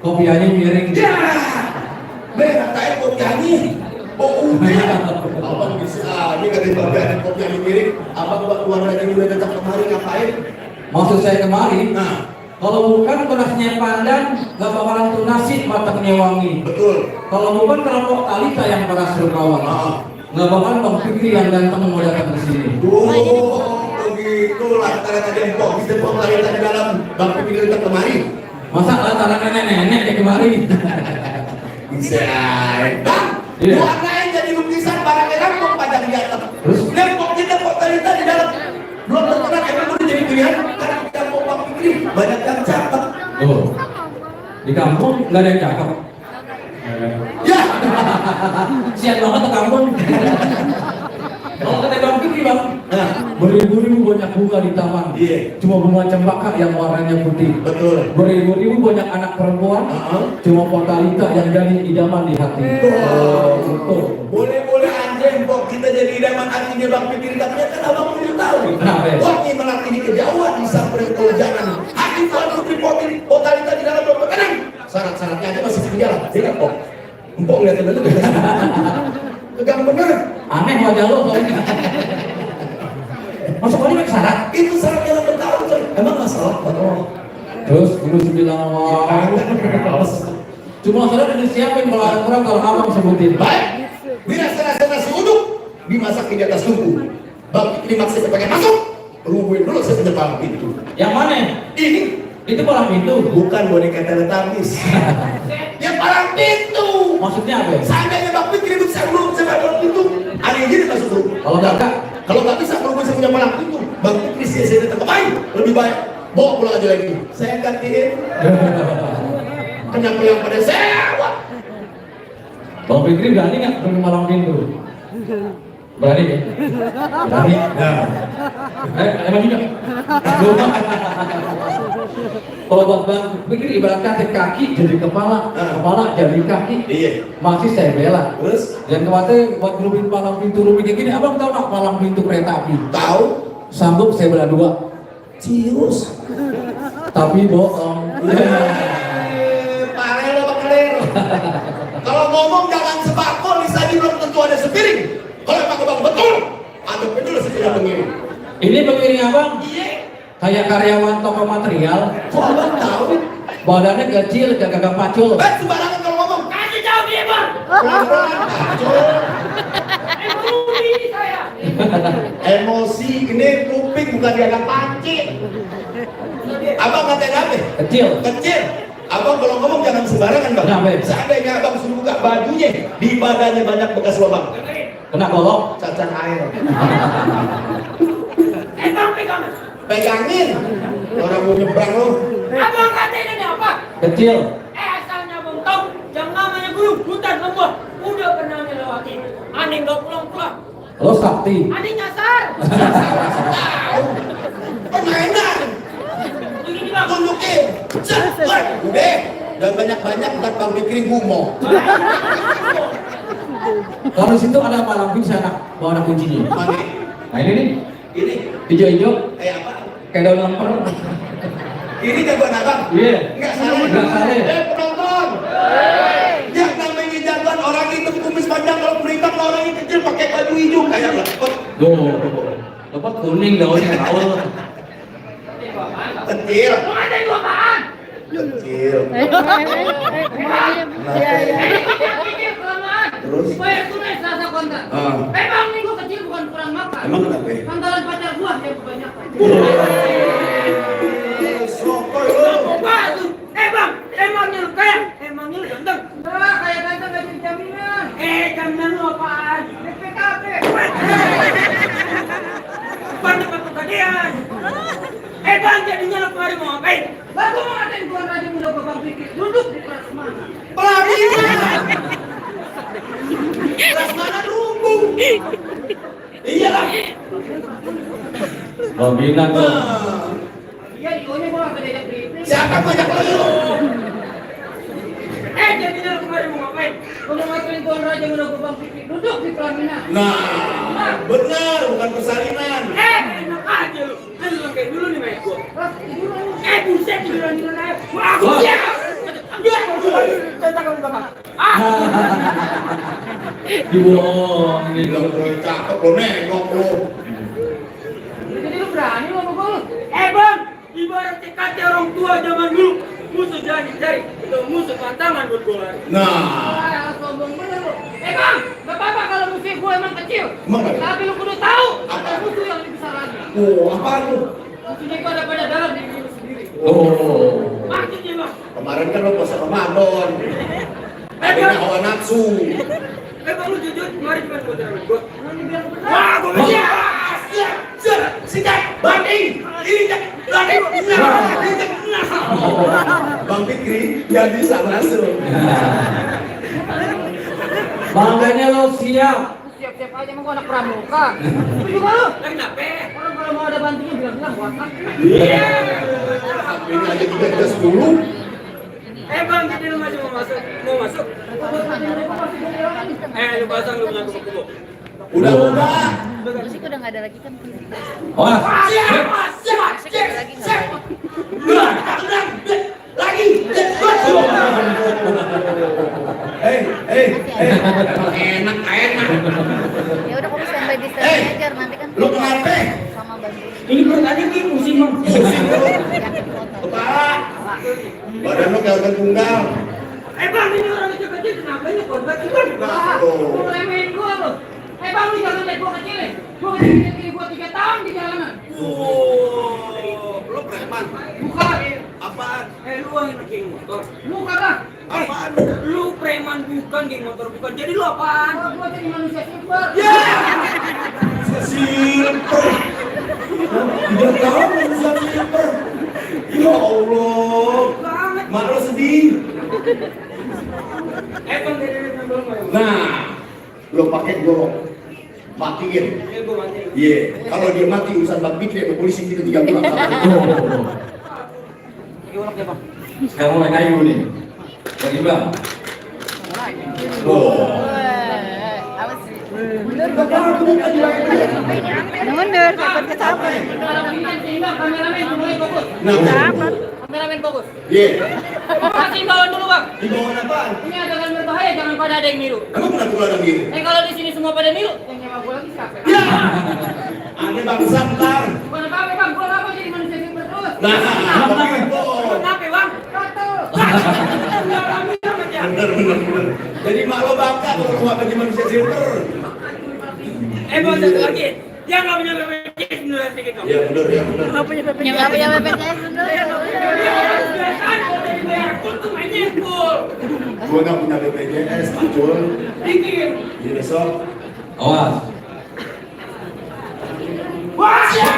kopiannya miring. Ya, merah kayak kopiannya. Oh udah, abang bisa ini dari bagian kopiannya miring. Abang buat keluarganya juga tetap kemari ngapain? Maksud saya kemari, Nah, kalau bukan berasnya pandan, gak bakalan tuh nasi matangnya wangi. betul. Kalau bukan kelompok Talita yang beras berkawan, gak bakalan Bang Fikri yang ganteng mau datang ke sini. Begitu lantaran ada empok bisa Talita di dalam Bang Fikri tetap kemari. Masa lantaran nenek-nenek kayak kemari? Bisa, Bang. Iya. Warnain jadi lukisan barangnya rampok pada di atas. Terus? Nempok kita Talita di dalam. Belum terkenal, emang udah jadi pilihan karena kita mau Bang Fikri banyak yang cakep. Oh, di kampung nggak ada yang cakep. Ya, Sian banget ke kampung. Kalau kata Bang Fikri bang, nah, beribu-ribu banyak bunga di taman. iya, Cuma bunga cempaka yang warnanya putih. betul. Beribu-ribu banyak anak perempuan. Cuma Talita yang jadi idaman di hati. Betul. Boleh-boleh aja empok kita jadi idaman hatinya Bang Fikri, tapi kan abang udah tahu. Kenapa ya? Wangi melatih di kejauhan di samping jangan. Hati Tuhan Putri Talita di dalam dompet tenang. Syarat-syaratnya aja masih di jalan. Dia kok. Empok lihat dulu. Tegang bener. Aneh wajah lo soalnya. Masuk kali pakai syarat. Itu syaratnya yang bertahu. Emang masalah? Terus dulu bilang wah. Cuma saudara udah disiapin kalau ada kurang kalau abang sebutin. Baik. Dirasa-rasa nasi uduk dimasak di atas tungku. Bang Fikri maksudnya pengen masuk. Rubuhin dulu saya palang pintu. Yang mana? Ini Itu palang pintu. bukan boneka Teletubbies. Yang palang pintu. Maksudnya apa ya? Seandainya Bang Fikri bisa belum saya palang pintu, ada yang jadi masuk dulu. Kalau enggak, Kalau nggak bisa berhubung saya punya palang pintu, Bang Fikri saya tetap main. Lebih baik bawa pulang aja lagi. Saya gantiin. Kenapa yang pada sewa? Bang Fikri berani nggak pergi palang pintu? Berani ya? Berani. Nah, Emang juga. Kalau buat Bang Fikri ibarat kata kaki jadi kepala, kepala jadi kaki. iya. Masih saya bela. Terus Dan kemarin buat ngerubin palang pintu rubin kayak gini, abang tahu nggak palang pintu kereta api? tahu? Sanggup saya bela 2. Cius. Tapi bohong. Parah lo Bang Kalir. Kalau ngomong jangan sebakul, di sana belum tentu ada sepiring. Kalau emang abang betul, aduk dulu sepiring pengiring. Ini pengiring abang Iya. kayak karyawan toko material, Kok abang tahu? badannya kecil, gagah pacul. Sembarangan kalau ngomong. Kasih jauh dia bang. Pelan-pelan, Pacul. Emosi saya. Emosi ini kuping bukan dianggap panci. Abang ngatain apa? Kecil. Kecil. Abang kalau ngomong jangan sembarangan bang. Kenapa? Seandainya abang suruh buka bajunya, di badannya banyak bekas lubang. Kena golok. Cacan air. Bang pegang. Pegangin. Orang mau nyebrang lo. Abang katanya ini apa? Kecil. Asalnya abang tahu, yang namanya gunung, hutan, lembah, udah pernah melewati. Aneh nggak pulang-pulang. Lo sakti. Aneh nyasar. Tahu. Permainan. Begini bang. Tunjukin. Udah. Dan banyak-banyak ntar Bang Fikri gumoh. Kalau di situ ada palang pintu anak, bawa anak kuncinya. Mana? Nah ini nih, Ini. hijau-hijau, Kayak apa? kayak daun lemper. Ini jagoan abang. Iya. Enggak salah. Nggak salah. Penonton. Yang namanya jagoan orang hitam kumis panjang, kalau berikan orang yang kecil pakai baju hijau kayak lepet. Tuh, lemper kuning daunnya raul. Kecil. Mau ngatain gua apaan? Kecil. Kecil kelamaan. Terus? Bayar tunai selasa kontak. Emang nih gua kecil bukan kurang makan. Emang kenapa ya? Pangkalan pacar gua yang kebanyakan. Sokoy lo. Apa tuh? Bang, emangnya lu kaya? Emangnya lu ganteng? Enggak, kayak ganteng gak jadi jaminan. Jaminan lu apaan? PKP. Ban dapat pegadaian. Bang, jadinya lu kemarin mau ngapain? Bang, gua mau ngatain Tuan Raja Muda Bang Fikri. Duduk di kelas mana? Pelarian. Kelas mana rumbung? Iya lah. Dominan tuh. Iya, ikonya gua gak diajak briefing. Siapa banyak lo? Jadinya lu kemarin mau ngapain? Gua mau ngatain Tuan Raja Muda Bang Fikri. Duduk di pelaminan. Nah, benar, bukan persalinan. Enak aja lu. Lu kayak dulu nih main gua. Buset, tiduran aja. Wah, aku siap. Dia Dibohongin. Bilang gue cakep lo nengok lo. Jadi lu berani lu sama gua lu? Bang, ibarat kata orang tua zaman dulu, musuh jadi cari, itu musuh tantangan buat gua lari. Nah, Sombong bener lu. Bang, gak apa-apa kalau musuh gua emang kecil. Emang apa? Tapi lu kudu tahu, Apa? ada musuh yang lebih besar lagi. apaan lu? Musuhnya gua ada pada dalam diri lu sendiri. Oh. Maksudnya bang. Kemarin kan lo puasa Ramadan. Adanya hawa nafsu. Bang lu jujur, kemarin cuma gua terlalu gua. Wah, gue sikat, banding, injak, banding, Bang Fikri nggak bisa masuk. Makanya lo siap. Siap-siap aja emang gua anak pramuka. Lu juga lu. Kenapa? Orang kalau mau ada bantunya bilang-bilang gua kan. Iya. Ini aja 310. Bang, jadi lu masih mau masuk? Mau masuk? Lu pasang lu punya kuku. Udah. Musik udah nggak ada lagi kan? Awas. Musik ada lagi nggak ada lagi. Lagi. Enak. Ya udah kamu standby di stand aja nanti kan. Lu kenapa? Sama bantu. Ini perut tadi nih pusing bang. Pusing lu. Yakin foto. Kepala. Badan lu kayak organ tunggal. Bang, ini orang kecil-kecil kenapa ini korban sih bang? Lu remehin gua lu. Bang, lu jangan lihat gua kecil. Gua kecil gua 3 tahun di jalanan. Lu preman. Bukan. Apaan? Lu yang geng motor. Lu kagak. Apaan? Lu preman bukan, geng motor bukan. Jadi lu apaan? Gua jadi manusia super. Silper. Tidak tahu manusia silper. Ya Allah. Mak lo sedih. Bang, dari belum mau. Nah, lo pakai golok. Matiin. Gua mati. Iya. Kalau dia mati urusan Bang Fikri sama polisi kita 3 bulan. Gimana ya bang? Sekarang mulai kayu nih. Bagi bang. Oh. Awas. Mundur, takut kecapai. Kameramen mulai fokus. Nah, Kameramen fokus. iya. Kasih imbauan dulu bang. Di bawah apaan? Ini adegan berbahaya, jangan pada ada yang niru. Emang kenapa gua ada gini? Kalau di sini semua pada niru, yang nyewa gua lagi siapa? Ya. Ada Bang Santar. Bukan apa-apa bang, gua apa jadi manusia super terus. Nah, begitu. Kenapa bang? Kata. Bener. Jadi mak lo bangga kalau gua jadi manusia silver. Bang, satu lagi. Dia nggak punya BPJS beneran sedikit bang. Iya bener. Yang nggak punya BPJS Biasaan kalau dari bayar full tuh mainnya full. Gua nggak punya BPJS, Pacul. Dikit. Jadi besok. Awas. Wah, siap.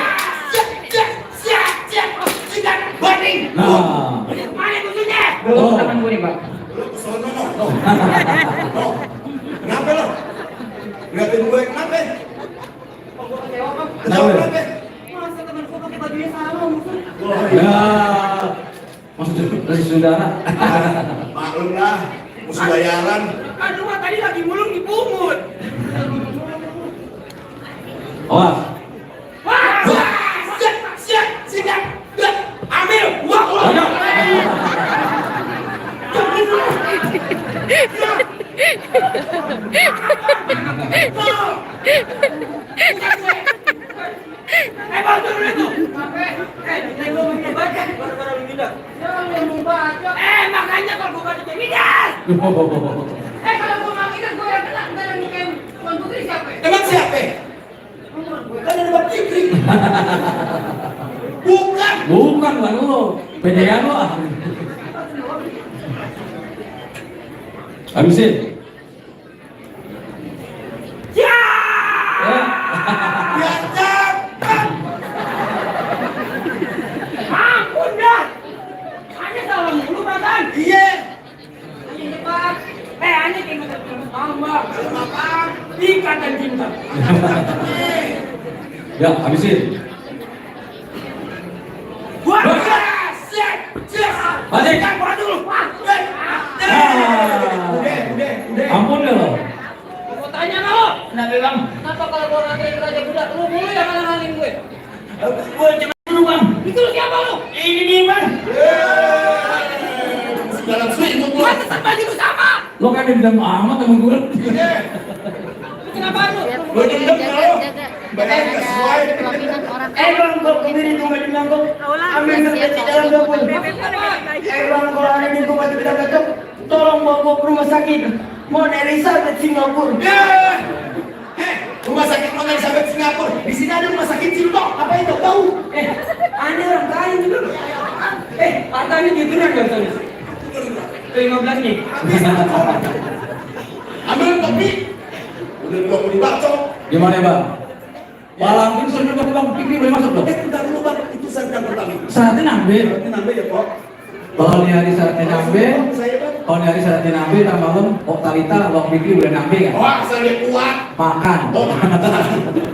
Sikat, banding. Nah. Mana musuhnya? Oh. Gue nih bang. Lo kesono no. Kenapa lo? Ngeliatin gue kenapa? Kenapa? Masa teman gua pakai bajunya sama musuh? Ya. Maksudnya dari saudara. Maklum lah, musuh bayaran. Kan rumah tadi lagi mulung dipungut. Awas. Wah, siap. Ambil, wah, Ayo. Bang, turun itu. Lu mau baca, gara-gara lu pindah. Jangan lu baca. Makanya kalau gua baca jadi gas. Kalau gua mati kan gua yang kena, ntar yang nikahin Tuan Putri siapa? Emang siapa? Kan ada Bang Fikri. Bukan. Bukan lo. Bedanya lo. Habisin. Ya! Ya. Ya cepat. Ampun dah. Hanya salah mulu badan. Iya. Hanya cepat. Hanya kayak tambah. Apaan? Ikatan cinta. Ya, habisin. Wah, siap. Balik. Jangan gua dulu. Wah. Udah. Ampun ya lo. Gua tanya sama lo. Kenapa bang? Kenapa kalau gua ngatain raja budak lu mulu yang ngalang-ngalangin gue? Gua cuma dulu bang. Itu lu siapa lu? Ini nih bang. Dalam suite untuk lo. Masa baju lu sama? Lo kan dibilang amat sama gue. baru. Gue dendam jaga, kalau jaga. bayar Jangan sesuai. ada pelaminan orang tua. Bang, kalau kemiri itu mati nangkep. Ambil Siap, ngerti siap, dalam siap. dapur. Bang, kalau ada yang mati tidak cocok, tolong bawa ke rumah sakit. Mau Elizabeth Singapura. Rumah sakit Mona Elizabeth Singapura. Di sini ada rumah sakit Ciltok. Apa itu? Tahu? Anda orang kaya juga. Harganya gitu kan gak tulis? 15 nih. Ambil kopi. Udah 20 bakso. Gimana ya bang? Malam ini sudah bang Fikri boleh masuk dong? Bentar dulu bang. Itu sarjana pertama. Saatnya nambah. Nanti nambah ya kok. Kalau di hari saatnya nambah, Saya bang. kalau di hari saatnya nambah, tak malam, Kok Talita, Bang Fikri udah nambah kan? Wah, saya kuat. Makan. Oh,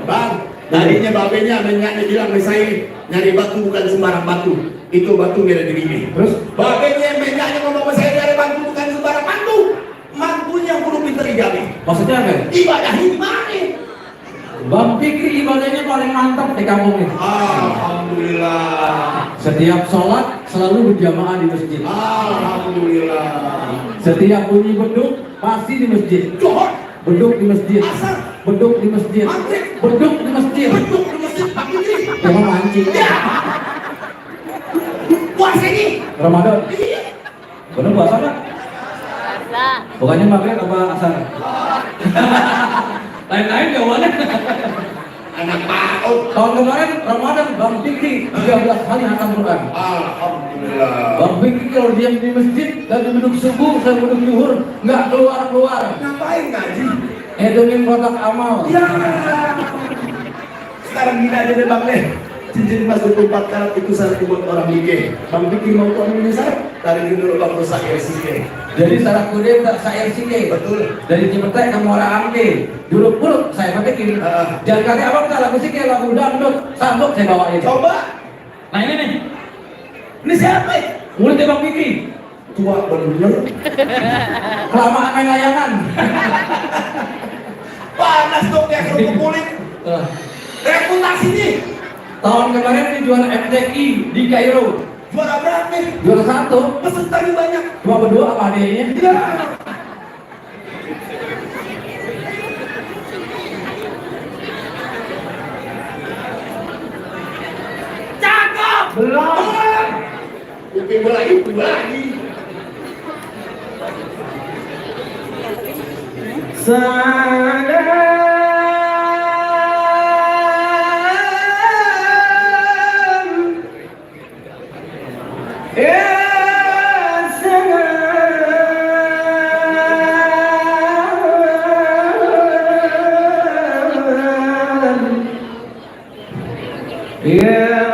bang. Tadinya babenya menyaknya bilang ke saya nyari batu bukan sembarang batu. Itu batu merah diri ini. Terus? Babenya menyaknya ngomong sama saya nyari batu bukan sembarang mantu. Mantunya yang kudu pinter digali. Maksudnya apa? Ibadahnya gimana? Bang Fikri ibadahnya paling mantap di kampung ini. Alhamdulillah. Setiap sholat selalu berjamaah di masjid. Alhamdulillah. Setiap bunyi beduk pasti di masjid. Johor. Beduk di masjid. Asar. Beduk di masjid. Maghrib. Beduk di masjid. Beduk di masjid Pak Fikri. Emang mancing. Ya. Puasa ini. Ramadan. Iya. Bener puasa nggak? Puasa. Bukannya maghrib apa asar? Lain-lain jawabannya. Anak PAUD. Tahun kemarin Ramadan Bang Fikri 13 kali hatam Quran. Alhamdulillah. Bang Fikri kalau diam di masjid dan duduk subuh dan duduk zuhur nggak keluar. Ngapain ngaji? Hedongin kotak amal. Ya. Sekarang gini aja deh bang deh. Cincin emas 24 karat itu syarat buat orang mikir. Bang Fikri mau tuan ini syarat. Tarik dulu bang rusak RCK. Jadi salah kude tak saya sini. Betul. Dari Cipetek ke Muara Angke. Dulu pun saya petikin. Jangan kata abang tak lagu sih lagu dangdut. Sambut saya bawain. Coba. Nah ini nih. Ini siapa? Mulut Bang Fikri. Tua bener. Kelamaan main layangan. Panas dong kayak kerupuk kulit. Reputasi nih. Tahun kemarin ini juara MTI di Kairo. Juara berapa? Juara 1. Pesertanya banyak. Cuma berdua apa adanya? Ya. Cakep. Belum. Upin lagi. Yeah.